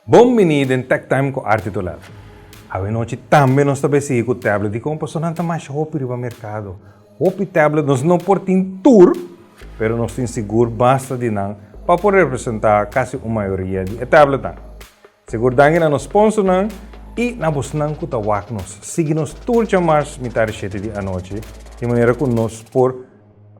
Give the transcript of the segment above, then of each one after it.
Bon bini den Tech Time ku Arti Tolet. Awe nochi tambe nos ta bay sigui ku tablet dikon pasobra nan ta masha hopi riba merkado. Hopi tablet nos no por tin tur, pero nos tin sigur basta di nan pa por representa kasi un mayoria di e tabletnan. Sigur danki na nos sponsornan i na bosnan ku ta wak nos. Sigui nos tur djamars mitar di shete di anochi di manera ku nos por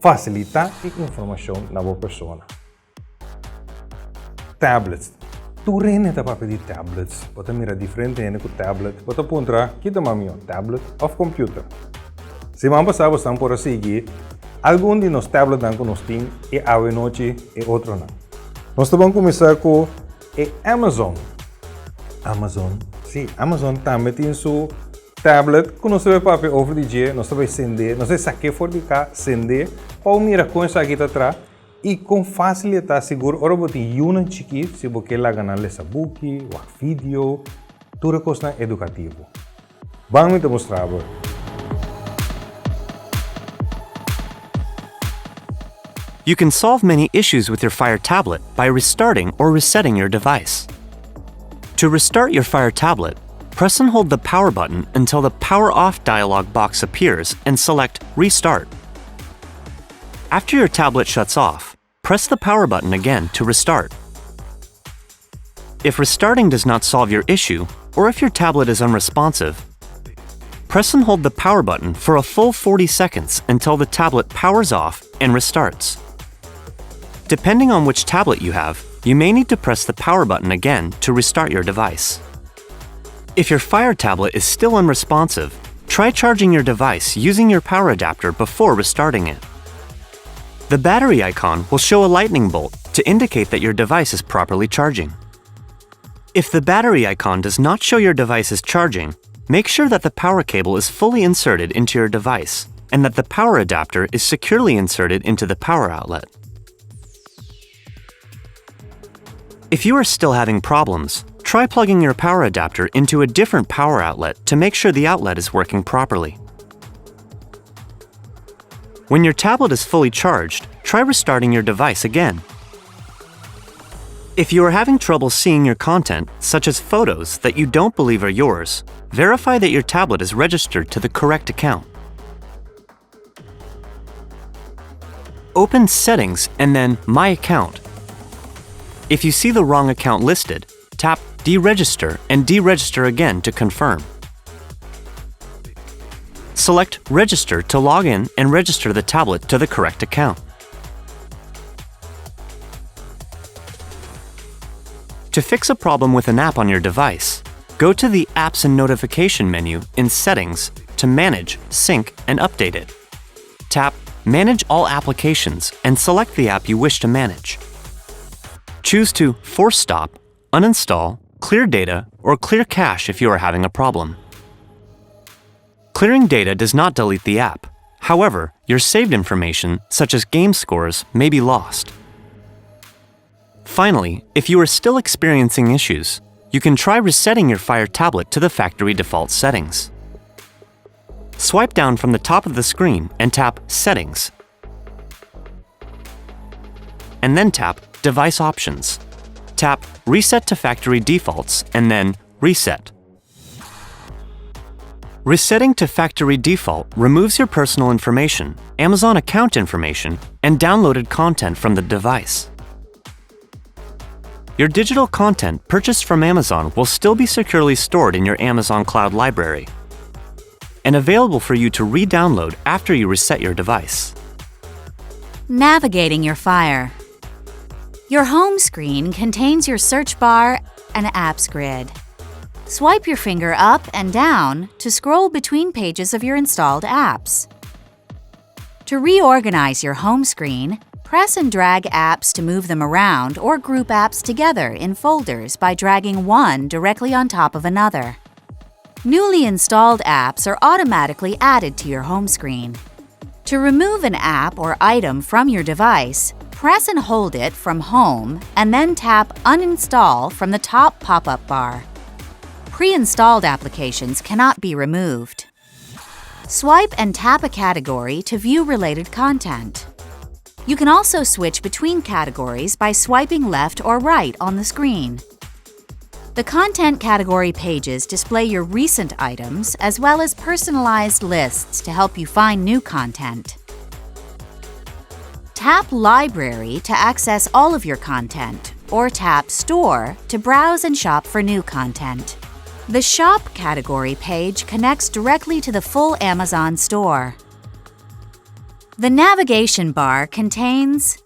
fasilitá e informashon na bo persona. Tablets. Tur hende ta papia di tablets. Bo ta mira diferente hende ku tablet. Bo ta puntra, ki ta mas mihó, tablet òf computer? Siman pasá bosnan por a sigui algun di nos tabletnan ku nos tin i awe nochi e otronan. Nos ta ban kuminsá ku e Amazon. Amazon? Sí, Amazon tambe tin su tablet ku nos ta bai papia over di dje. Nos ta bai sendé, nos ta bai sak'é for di ka, sendé, pa bo mira kon esaki ta traha i kon fásil e ta. Sigur ora bo tin yunan chikí, si bo ke laga nan lesa buki, wak video, tur e kosnan edukativo. Ban mi ta mustra bo. You can solve many issues with your Fire tablet by restarting or resetting your device. To restart your Fire tablet, press and hold the power button until the Power Off dialog box appears and select Restart. After your tablet shuts off, press the power button again to restart. If restarting does not solve your issue, or if your tablet is unresponsive, press and hold the power button for a full 40 seconds until the tablet powers off and restarts. Depending on which tablet you have, you may need to press the power button again to restart your device. If your Fire tablet is still unresponsive, try charging your device using your power adapter before restarting it. The battery icon will show a lightning bolt to indicate that your device is properly charging. If the battery icon does not show your device is charging, make sure that the power cable is fully inserted into your device and that the power adapter is securely inserted into the power outlet. If you are still having problems, try plugging your power adapter into a different power outlet to make sure the outlet is working properly. When your tablet is fully charged, try restarting your device again. If you are having trouble seeing your content, such as photos that you don't believe are yours, verify that your tablet is registered to the correct account. Open Settings and then My Account. If you see the wrong account listed, tap Deregister and deregister again to confirm. Select Register to log in and register the tablet to the correct account. To fix a problem with an app on your device, go to the Apps and Notification menu in Settings to manage, sync, and update it. Tap Manage All Applications and select the app you wish to manage. Choose to Force Stop, Uninstall, Clear Data, or Clear Cache if you are having a problem. Clearing data does not delete the app. However, your saved information, such as game scores, may be lost. Finally, if you are still experiencing issues, you can try resetting your Fire tablet to the factory default settings. Swipe down from the top of the screen and tap Settings, and then tap Device Options. Tap Reset to Factory Defaults and then Reset. Resetting to factory default removes your personal information, Amazon account information, and downloaded content from the device. Your digital content purchased from Amazon will still be securely stored in your Amazon Cloud Library and available for you to re-download after you reset your device. Navigating your Fire. Your home screen contains your search bar and apps grid. Swipe your finger up and down to scroll between pages of your installed apps. To reorganize your home screen, press and drag apps to move them around or group apps together in folders by dragging one directly on top of another. Newly installed apps are automatically added to your home screen. To remove an app or item from your device, press and hold it from Home and then tap Uninstall from the top pop-up bar. Pre-installed applications cannot be removed. Swipe and tap a category to view related content. You can also switch between categories by swiping left or right on the screen. The content category pages display your recent items as well as personalized lists to help you find new content. Tap Library to access all of your content, or tap Store to browse and shop for new content. The Shop category page connects directly to the full Amazon store. The navigation bar contains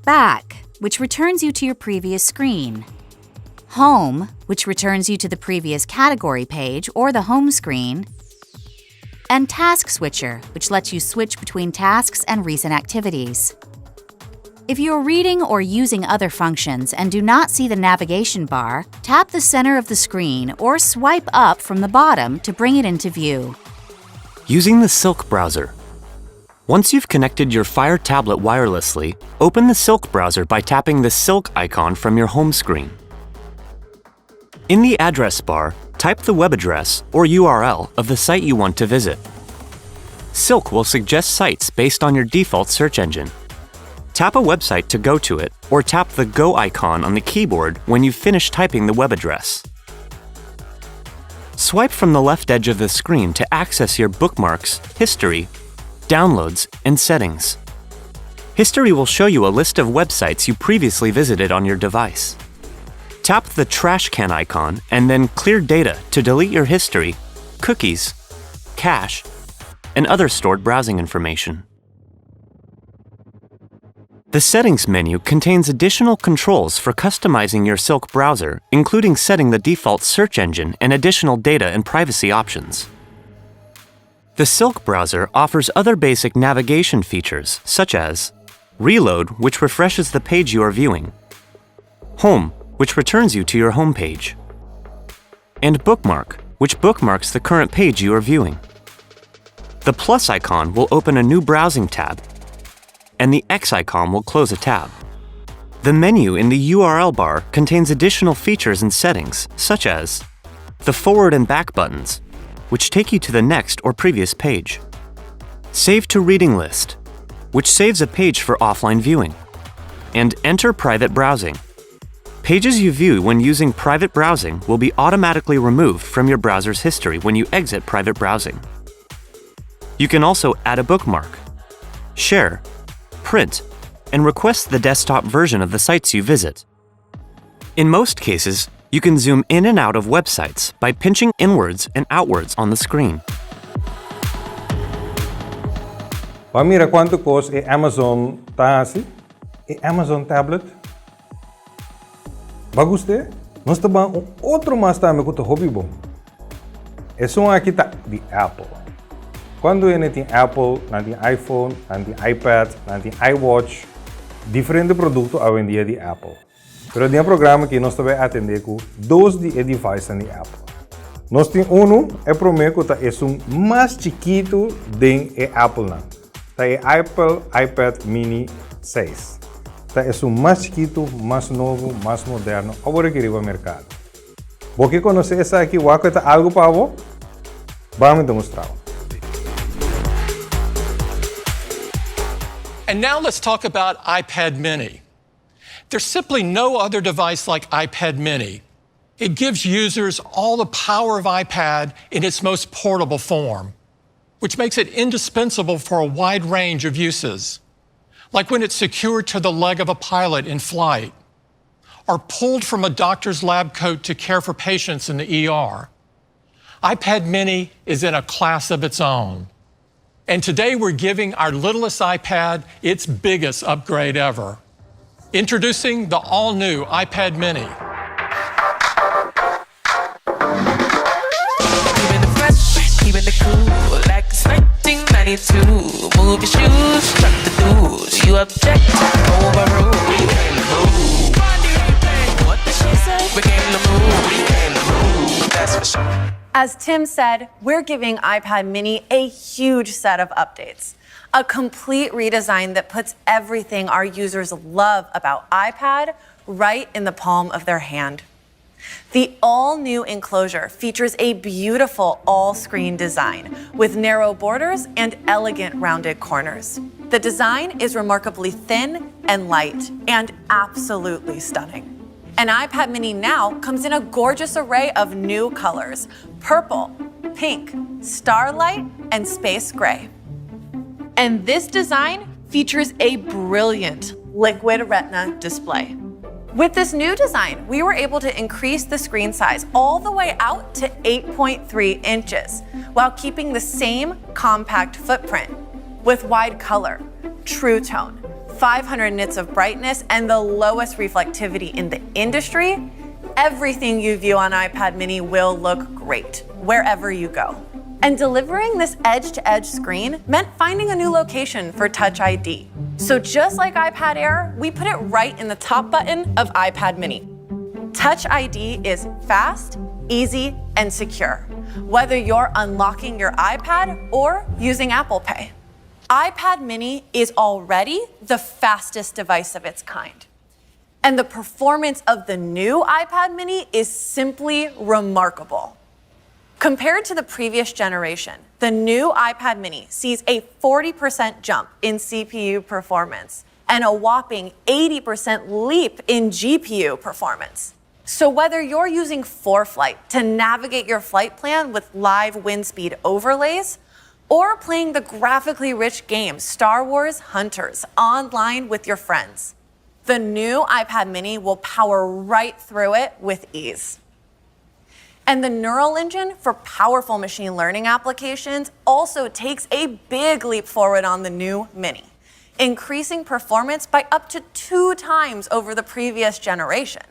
Back, which returns you to your previous screen, Home, which returns you to the previous category page or the home screen, and Task Switcher, which lets you switch between tasks and recent activities. If you're reading or using other functions and do not see the navigation bar, tap the center of the screen or swipe up from the bottom to bring it into view. Using the Silk browser. Once you've connected your Fire tablet wirelessly, open the Silk browser by tapping the Silk icon from your home screen. In the address bar, type the web address or URL of the site you want to visit. Silk will suggest sites based on your default search engine. Tap a website to go to it, or tap the Go icon on the keyboard when you've finished typing the web address. Swipe from the left edge of the screen to access your bookmarks, history, downloads, and settings. History will show you a list of websites you previously visited on your device. Tap the trash can icon and then Clear Data to delete your history, cookies, cache, and other stored browsing information. The Settings menu contains additional controls for customizing your Silk browser, including setting the default search engine and additional data and privacy options. The Silk browser offers other basic navigation features, such as Reload, which refreshes the page you are viewing, Home, which returns you to your home page, and Bookmark, which bookmarks the current page you are viewing. The plus icon will open a new browsing tab, and the X icon will close a tab. The menu in the URL bar contains additional features and settings, such as the forward and back buttons, which take you to the next or previous page. Save to Reading List, which saves a page for offline viewing, and Enter Private Browsing. Pages you view when using private browsing will be automatically removed from your browser's history when you exit private browsing. You can also add a bookmark, share, print, and request the desktop version of the sites you visit. In most cases, you can zoom in and out of websites by pinching inwards and outwards on the screen. Ban mira kuantu kos e Amazon ta hasi, e Amazon tablet. Bo a gust'é? Nos ta ban un otro mas tambe ku ta hopi bon. Esun aki ta di Apple. Kuantu hende tin Apple, nan tin iPhone, nan tin iPad, nan tin iWatch, diferente produkto awendia di Apple. Pero den e programa aki nos ta bai atendé ku dos di e devicenan di Apple. Nos tin unu, e promé ku ta esun mas chikitu den e Applenan. Ta e Apple iPad Mini seis. Ta esun mas chikitu, mas nobo, mas moderno awor aki riba merkado. Bo ke konosé esaki wak ku e ta algu pa bo? Ban mi ta mustra bo. And now let's talk about iPad Mini. There's simply no other device like iPad Mini. It gives users all the power of iPad in its most portable form, which makes it indispensable for a wide range of uses, like when it's secured to the leg of a pilot in flight or pulled from a doctor's lab coat to care for patients in the ER. iPad Mini is in a class of its own. And today we're giving our littlest iPad its biggest upgrade ever. Introducing the all-new iPad Mini. Keeping it fresh, keeping it cool, like it's 1992. Move your shoes, chuck the dudes. You object, overrule. We came to move. What did she say? We came to move. We came to move. That's for sure. As Tim said, we're giving iPad Mini a huge set of updates. A complete redesign that puts everything our users love about iPad right in the palm of their hand. The all-new enclosure features a beautiful all-screen design with narrow borders and elegant rounded corners. The design is remarkably thin and light and absolutely stunning. And iPad mini now comes in a gorgeous array of new colors: purple, pink, starlight, and space gray. And this design features a brilliant Liquid Retina display. With this new design, we were able to increase the screen size all the way out to 8.3 inches while keeping the same compact footprint with wide color, True Tone, 500 nits of brightness, and the lowest reflectivity in the industry. Everything you view on iPad mini will look great wherever you go. And delivering this edge to edge screen meant finding a new location for Touch ID. So just like iPad Air, we put it right in the top button of iPad mini. Touch ID is fast, easy, and secure, whether you're unlocking your iPad or using Apple Pay. iPad mini is already the fastest device of its kind. And the performance of the new iPad mini is simply remarkable. Compared to the previous generation, the new iPad mini sees a 40% jump in CPU performance and a whopping 80% leap in GPU performance. So whether you're using ForeFlight to navigate your flight plan with live wind speed overlays, or playing the graphically rich game Star Wars Hunters online with your friends, the new iPad mini will power right through it with ease. And the Neural Engine for powerful machine learning applications also takes a big leap forward on the new Mini, increasing performance by up to 2 times over the previous generation.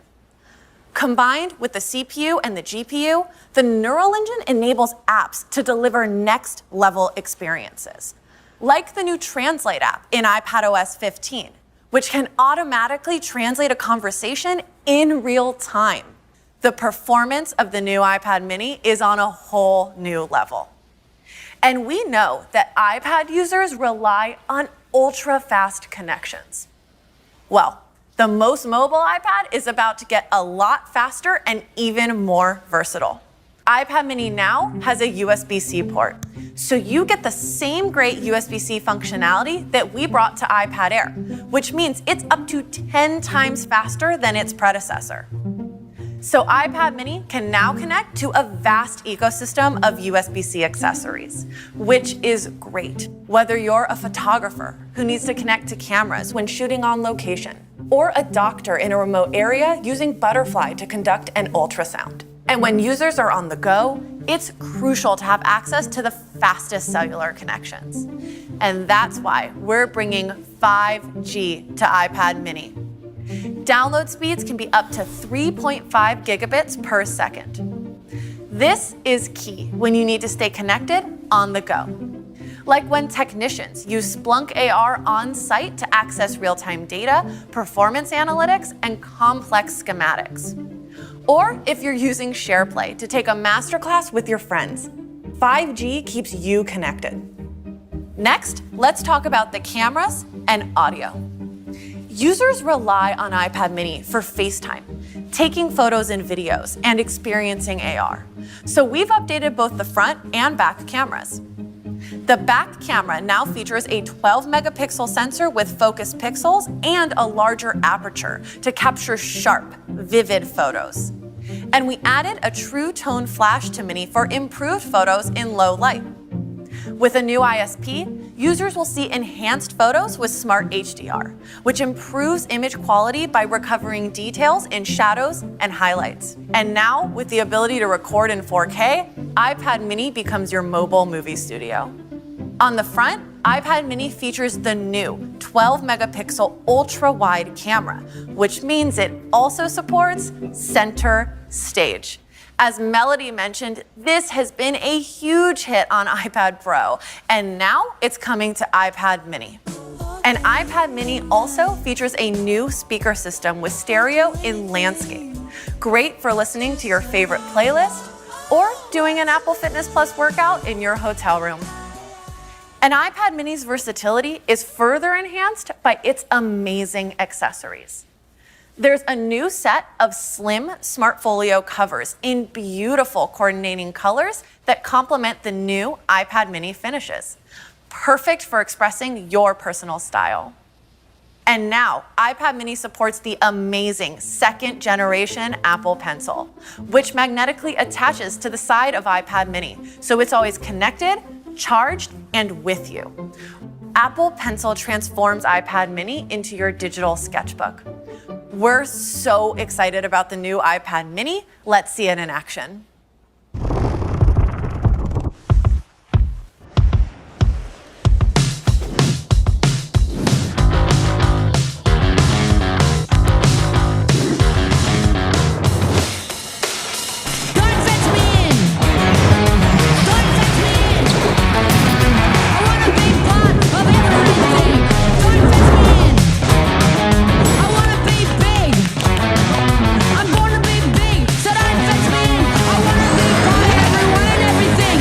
Combined with the CPU and the GPU, the Neural Engine enables apps to deliver next level experiences, like the new Translate app in iPadOS 15, which can automatically translate a conversation in real time. The performance of the new iPad mini is on a whole new level. And we know that iPad users rely on ultra fast connections. Well, the most mobile iPad is about to get a lot faster and even more versatile. iPad mini now has a USB C port, so you get the same great USB C functionality that we brought to iPad Air, which means it's up to 10 times faster than its predecessor. So iPad mini can now connect to a vast ecosystem of USB C accessories, which is great. Whether you're a photographer who needs to connect to cameras when shooting on location, or a doctor in a remote area using Butterfly to conduct an ultrasound. And when users are on the go, it's crucial to have access to the fastest cellular connections. And that's why we're bringing 5G to iPad mini. Download speeds can be up to 3.5 gigabits per second. This is key when you need to stay connected on the go. Like when technicians use Splunk AR on site to access real time data, performance analytics, and complex schematics. Or if you're using SharePlay to take a masterclass with your friends. 5G keeps you connected. Next, let's talk about the cameras and audio. Users rely on iPad mini for FaceTime, taking photos and videos, and experiencing AR. So we've updated both the front and back cameras. The back camera now features a 12 megapixel sensor with focus pixels and a larger aperture to capture sharp, vivid photos. And we added a True Tone flash to Mini for improved photos in low light. With a new ISP, users will see enhanced photos with Smart HDR, which improves image quality by recovering details in shadows and highlights. And now, with the ability to record in 4K, iPad mini becomes your mobile movie studio. On the front, iPad mini features the new 12 megapixel ultra wide camera, which means it also supports center stage. As Melody mentioned, this has been a huge hit on iPad Pro, and now it's coming to iPad mini. And iPad mini also features a new speaker system with stereo in landscape. Great for listening to your favorite playlist or doing an Apple Fitness Plus workout in your hotel room. And iPad mini's versatility is further enhanced by its amazing accessories. There's a new set of slim Smartfolio covers in beautiful coordinating colors that complement the new iPad mini finishes. Perfect for expressing your personal style. And now, iPad mini supports the amazing second generation Apple Pencil, which magnetically attaches to the side of iPad mini, so it's always connected, charged, and with you. Apple Pencil transforms iPad mini into your digital sketchbook. We're so excited about the new iPad mini. Let's see it in action. Don't fetch me in. Don't fetch me in. I wanna be part of everything. Don't fetch me in. I wanna be big. I'm born to be big, so don't fetch me in. I wanna be part of everyone and everything.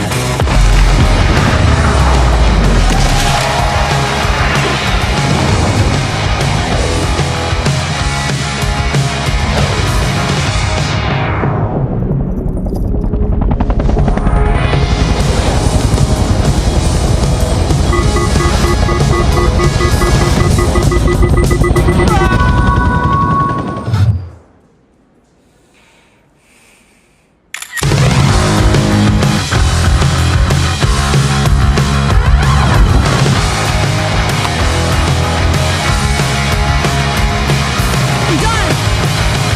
Don't,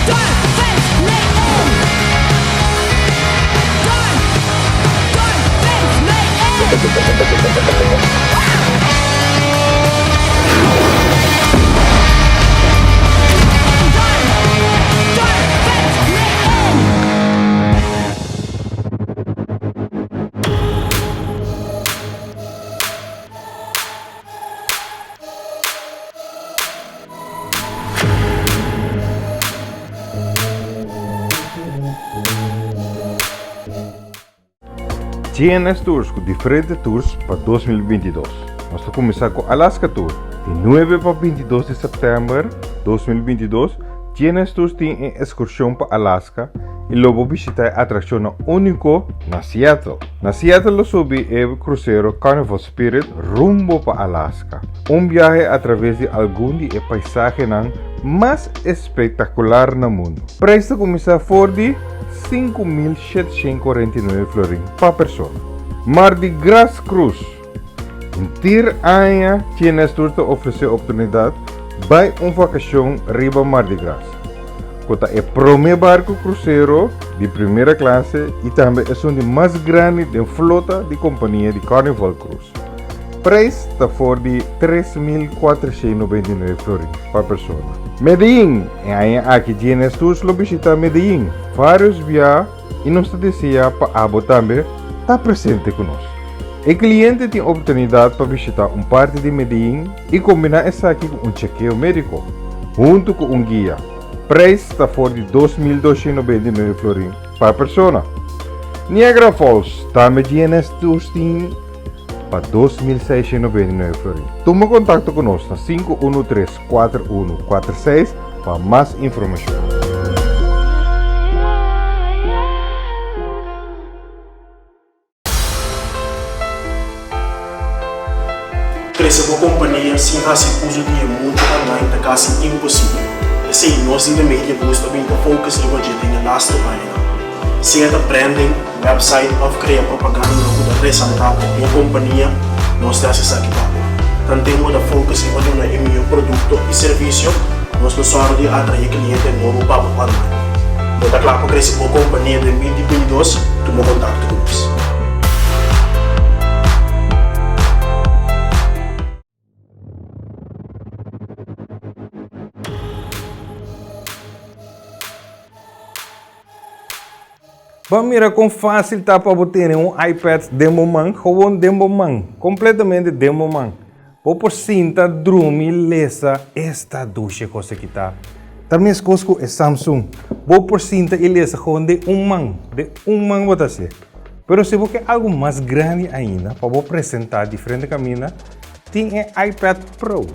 don't fence me in. Don't, don't fence me in. Don't, don't fence me in. GNS Tours ku diferente tours pa 2022. Nos ta kuminsá ku Alaska Tour. Di 9 pa 22 di sèptèmber 2022, GNS Tours tin e eskurshon pa Alaska i lo bo bishitá e atrakshonnan úniko na Seattle. Na Seattle lo subi e krusero Carnival Spirit rumbo pa Alaska, un biahe atraves di algun di e paisahenan mas espektakular na mundu. Preis ta kuminsá for di 5749 florin pa persona. Mardi Gras Cruise. Henter aña TNS Tours ta ofresé oportunidat bai un vakashon riba Mardi Gras, ku ta e promé barku krusero di primera klase i tambe esun di mas grandi den flota di kompania di Carnival Cruise. Preis ta for di 3499 florin pa persona. Medellin, E aña aki GNS Tours lo bishita Medellin varios bia i nos ta desea pa abo tambe ta presente ku nos. E kliente tin oportunidat pa bishita un parti di Medellin i kombiná esaki ku un chekeo médiko huntu ku un guia. Preis ta for di 2299 florin pa persona. Niagara Falls, tambe GNS Tours tin pa 2699 florin. Tuma kontakto ku nos na 513 4146 pa mas informashon. Krese bo kompania sin hasi uso di e mundu online ta kasi imposibel. P'esei nos di The Media Boost a bin ta focus riba dje den e lastu añanan. Sea ta branding, website òf krea propagandanan ku ta resaltá bo kompania, nos ta hasi esaki pa bo. Tanten bo ta focus riba duna e mihó produkto i servisio, nos lo sòru di atraé kliente nobo pa bo online. Bo ta kla pa krese bo kompania den 2022? Tuma kontakto ku nos. Bo a mira kon fásil ta pa bo tene un iPad den bo man? Gewoon den bo man, kompletamente den bo man. Bo por sinta, drumi, lesa, esta dushi e kos aki ta. Ta meskos ku e Samsung. Bo por sinta i lesa gewoon den un man, den un man bo ta hasié. Pero si bo ke algu mas grandi ainda pa bo presentá diferente kaminda, tin e iPad Pro.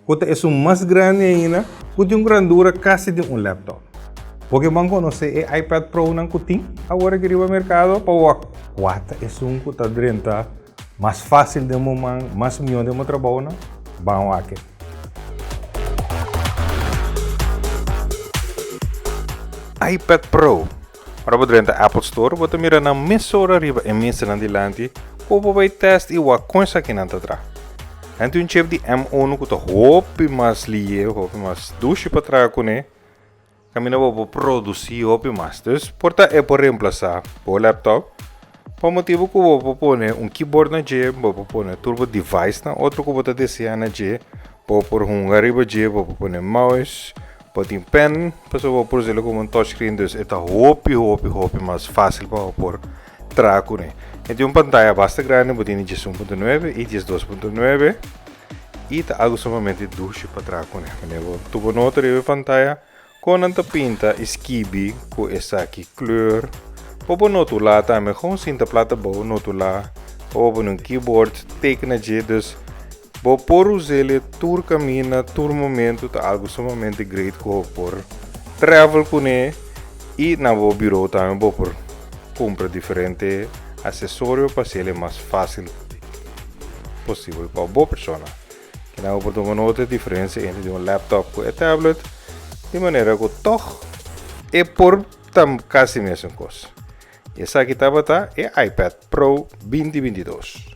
Ku ta esun mas grandi ainda ku tin un grandura kasi di un laptop. Bo ke ban konosé e iPad Pro-nan ku tin awor aki riba merkado pa wak kua ta esun ku ta drenta mas fásil den bo man, mas mihó den bo trabounan? Ban wak e. iPad Pro. Ora bo drenta Apple Store, bo ta mira nan mesora riba e mesanan dilanti ku bo por bai test i wak kon esakinan ta traha. Nan tin un chip di M1 ku ta hopi mas lihe, hopi mas dushi pa traha kuné. Kaminda bo por produsí hopi mas. Dus por ta e por remplasá bo laptop pa motibu ku bo por pone un keyboard na dje, bo por pone tur bo device nan otro ku bo ta deseá na dje, bo por hunga riba dje, bo por pone mouse, bo tin pen, pasobra bo por us'é komo un touchscreen, dus e ta hopi hopi hopi mas fásil pa bo por traha kuné. E tin un pantaya basta grandi, bo tin di 11.9 i 12.9 i ta algu sumamente dushi pa traha kuné. Wanneer bo tuba nota riba e pantaya, kon nan ta pinta i skibi ku esaki kleur. Bo por notulá tambe, gewoon sinta plat abou notulá, òf bo pone un keyboard, tekena dje, dus bo por us'é tur kaminda, tur momento, ta algu sumamente great ku bo por travel kuné i na bo biro tambe bo por kumpra diferente asesorio pa hasiel mas fásil posibel pa bo persona. Kinan bo por tuma nota e diferensia entre di un laptop ku e tablet, di manera ku tòg e por ta kasi mesun kos. Esaki tabata e iPad Pro 2022.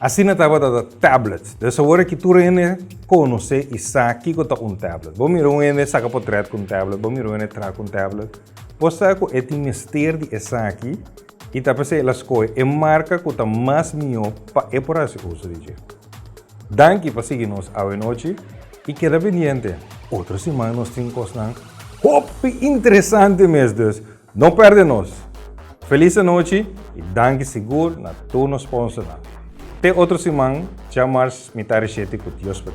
Asina tabata ta tablet. Dus awor aki tur hende konosé i sa kiko ta un tablet. Bo mira un hende saka potret ku un tablet, bo mira un hende traha ku un tablet. Bo sa ku e tin mester di esaki i ta p'esei el a skohe e marka ku ta mas mihó pa e por hasi uso di dje. Danki pa sigui nos awe nochi i keda pendiente. Otro siman nos tin kosnan hopi interesante mes dus no perde nos. Felis anochi i danki sigur na tur nos sponsornan. Te otro siman djamars mitad di shete ku Dios por.